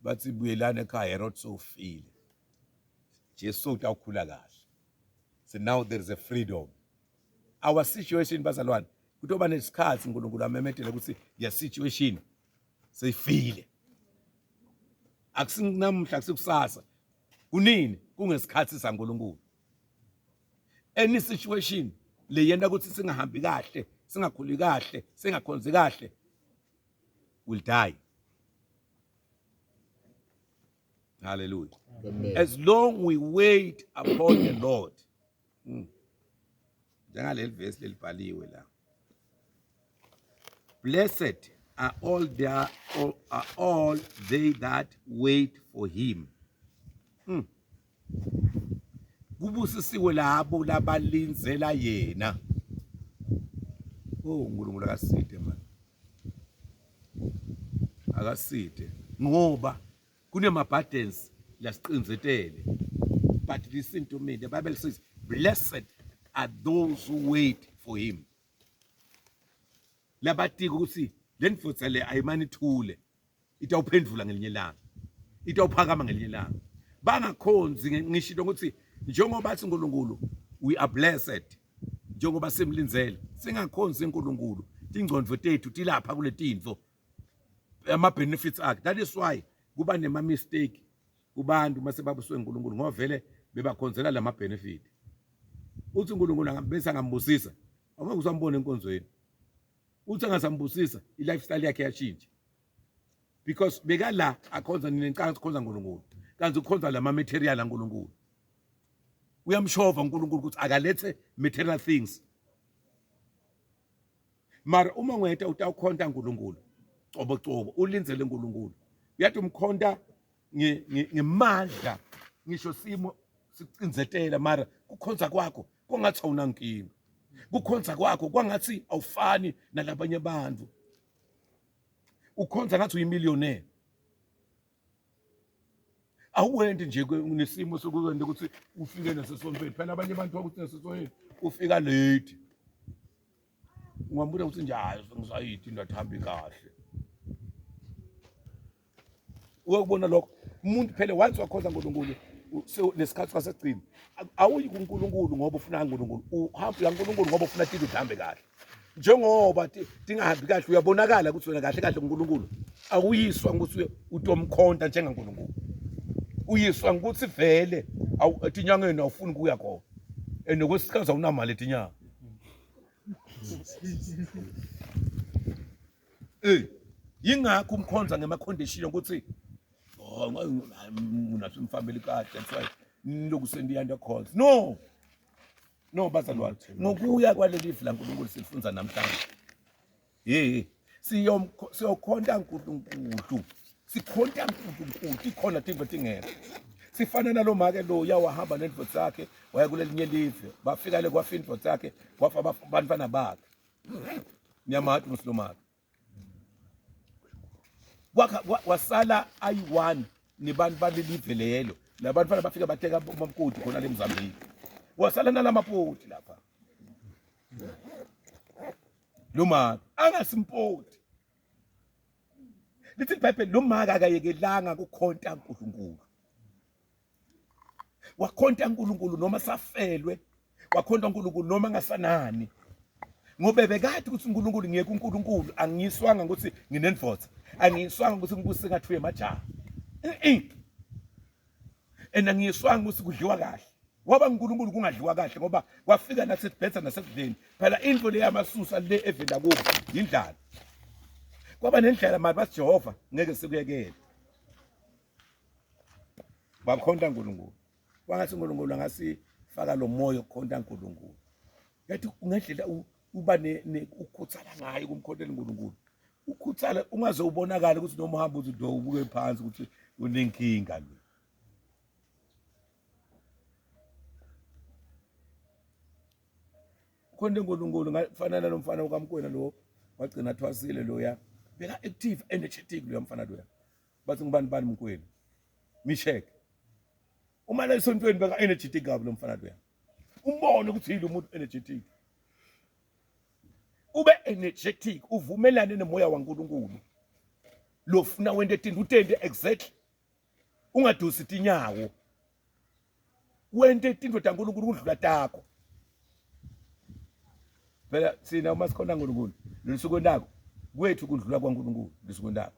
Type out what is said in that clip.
Bathi buyelani ekhaya Herod sowufile. Jesu utawukhula kahle. So now there is a freedom. Our situation bazalwane kutoba nesikhathi uNkulunkulu amemetele ukuthi your situation seyifile. Akusinamhla kusikusasa. Kunini kungesikhathi saNkulunkulu. Any situation leyenta ukuthi singahambi kahle, singakhuli kahle, singakhonzi kahle will die. Hallelujah. Amen. As long we wait upon the Lord. Mm. Njengaleli verse lelibhaliwe la. Blessed are all their all, are all they that wait for him. Mm. Kubusisiwe labo labalindzela yena. Oh uNkulunkulu akaside man. Akaside ngoba kunema-burdens lasiqinzetele but listen to me the bible says blessed are those who wait for him labatiko ukuthi le ndvodza le ayimane ithule itawuphendvula ngelinye ilanga itawuphakama ngelinye ilanga bangakhonzi ngisho ukuthi njengoba athi uNkulunkulu we are blessed njengoba simlindzele singakhonzi uNkulunkulu tingcondvo tethu tilapha kuletintfo ama benefits akhe that is why kuba nema mistake kubantu mase babuswe uNkulunkulu ngoba vele bebakhonzela lama benefit uthi uNkulunkulu angambese angambusisa awungeke usambona enkonzweni uthi angasambusisa i lifestyle yakhe yashintsha because bekala akhonza nina ngicanga sikhonza uNkulunkulu kanti ukhonza lama material aNkulunkulu uyamshova uNkulunkulu ukuthi akalethe material things mara uma ngweta utawukhonta uNkulunkulu cobo cobo ulindzele uNkulunkulu uyathi umkhonta ngemandla ngisho simo sicindzetela mara kukhonza kwakho kwangathi awunankinga kukhonza kwakho kwangathi awufani nalabanye abantu ukhonza ngathi uyimillionaire awuwenti nje nesimo sokuwenta ukuthi ufike nasesontweni phela abanye abantu bakuthi nasesontweni ufika late ungambuza ukuthi nje hayi sengisayidi into athambi kahle uyakubona lokho umuntu phela once wakhonza uNkulunkulu lesikhathi sasekugcina awuyi kuNkulunkulu ngoba ufuna uNkulunkulu uhamba uyaNkulunkulu ngoba ufuna tinto zihambe kahle njengoba tingahambi kahle uyabonakala ukuthi wena kahle kahle uNkulunkulu awuyiswa ukuthi utomkhonta njengaNkulunkulu uyiswa ukuthi vele etinyangeni awufuni kuya khona and kwesikhathi awunamali etinyanga Eh yingakho umkhonza ngema condition ukuthi oh mina simfambele kade that's why niloku sendiyanda calls no no bazalwane ngokuya kwaleli live laNkulunkulu silifunza namhlanje hey siyokhonta uNkulunkulu sikhonta uNkulunkulu ikhona tinto tingekho sifana nalo make lo yawahamba nendvodza yakhe waya kulelinye live bafika le kwafa indvodza yakhe kwafa abantwana bakhe niyamati musilomake kwakha wasala ayi-one nebantu balelive lelo labantu fana bafika bateka umamkoti khona le Mozambique wasala nalamapoti lapha lo maka angasimpoti lithi iBhayibheli lo maka akayekelanga kukhonta uNkulunkulu wakhonta uNkulunkulu noma safelwe wakhonta uNkulunkulu noma ngasanani ngoba bekade ukuthi uNkulunkulu ngiyeke uNkulunkulu angiyiswanga ukuthi nginendvodza angiyiswanga ukuthi ngibuse ngathi uyemajaha and angiyiswanga ukuthi kudliwa kahle waba uNkulunkulu kungadliwa kahle ngoba kwafika nasebhetha nasekudleni phela into le yamasusa le evela kubo yindlala kwaba nendlela mali bathi Jehova ngeke sikuyekele bakhonta uNkulunkulu kwangathi uNkulunkulu angasifaka lo moya okukhonta uNkulunkulu yathi ngendlela uba ukukhuthala ngayo kumkhontela uNkulunkulu ukhuthala ungaze ubonakale ukuthi noma uhamba uthi do ubuke phansi ukuthi unenkinga lo khona uNkulunkulu ngafana nalomfana ukaMkwena lo wagcina athwasile loya beka active energetic loya mfana loya bathi ngubani bani mkwenu mishek uma la esontweni beka energetic kabi lo mfana loya umbone ukuthi yilo umuntu energetic ube energetic uvumelane nomoya waNkulunkulu lofuna wente tinto utente exactly Ungadusi tinyawo. Wente tintfo taNkulunkulu kudlula takho. Phela sina uma sikhona uNkulunkulu, lesukwentako kwethu kudlula kwaNkulunkulu lesukwentako.